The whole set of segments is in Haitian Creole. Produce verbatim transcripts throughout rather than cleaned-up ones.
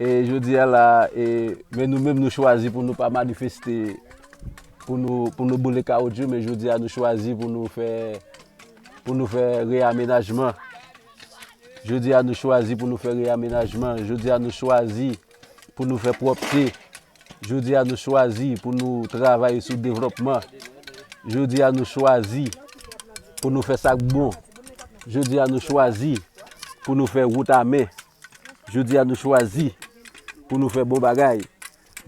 E jodi a la, e, men nou menm nou chwazi pou nou pa manifeste, pou nou, pou nou boule kawotchou, men jodi a nou chwazi pou nou fè, pou nou fè reyamenajman. Jodi a nou chwazi pou nou fè reyamenajman. Jodi a nou chwazi pou nou fè pwòpte. Jodi a nou chwazi pou nou travay sou devlòpman. Jodi a nou chwazi pou nou fè sa k bon. Jodi a nou chwazi pou nou fè wout a men. Jodi a nou chwazi pou nou fè bon bagay.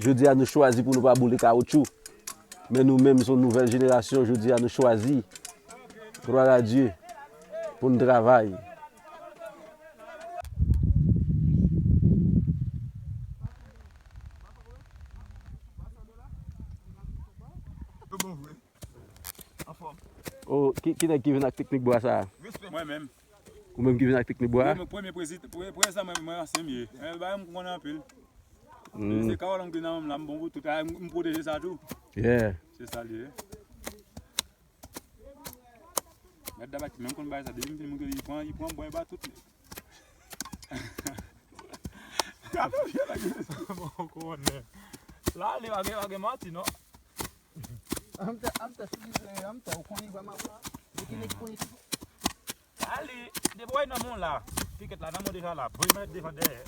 Jodi a nou chwazi pou nou pa boule kawotchou. Men nou menm se yon nouvèl jenerasyon, jodi a nou chwazi, gloire à Dieu, pou n travay. Yo bon vre. Anfòm. Oh, ki, ki nèg ki vin ak teknik bwa sa a? Respè. Mwen menm. Ou menm ki vin ak teknik bwa a? Mwen premye prezidan, pre-, prezidan mwen, mwen ansyen m ye. Men bagay m konnen anpil. Mm. Se kawòl m gen nan men m la, m bon pou tout. A, m, m pwoteje sa tou. Yeah. Se sa l ye. Gad daba ki menm konn bay sa, depi m fin montre li pran, li pran bwa, li ba tout nèg. Gade vye nèg sa. Bon, konnen. La, li pa gen, pa gen manti, non. An m te, an m te, an m te, ou konnen vrèman. Li ki nèg konnen ki. Ali, depi w nan men w la, pikèt la nan men w deja la, boy mèt devan dèyè.